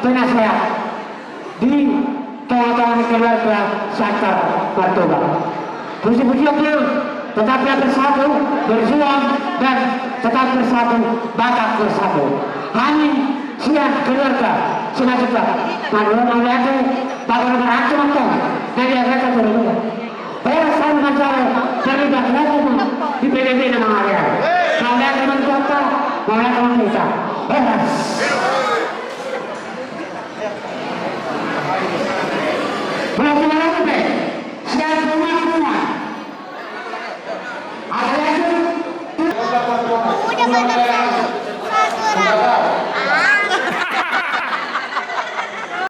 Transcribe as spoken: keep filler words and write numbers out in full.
Penasehat di tonga-tonga ni keluarga Siantar Martoba. Puji-pujian dulu, tetaplah bersatu, berjuang, dan tetap bersatu, Batak bersatu. Hami sian keluarga Simanjuntak, mandok mauliate, bapak nomor satu mantong, dari agak satu dulu. Horas selalu manjalo terlibat lagi di P B B na mangalean. Mauliate ma di Tuhanta, mauliate ma di hita. Horas. Mauliate ma di hita. Siap, bunga, bunga. Ada lagi.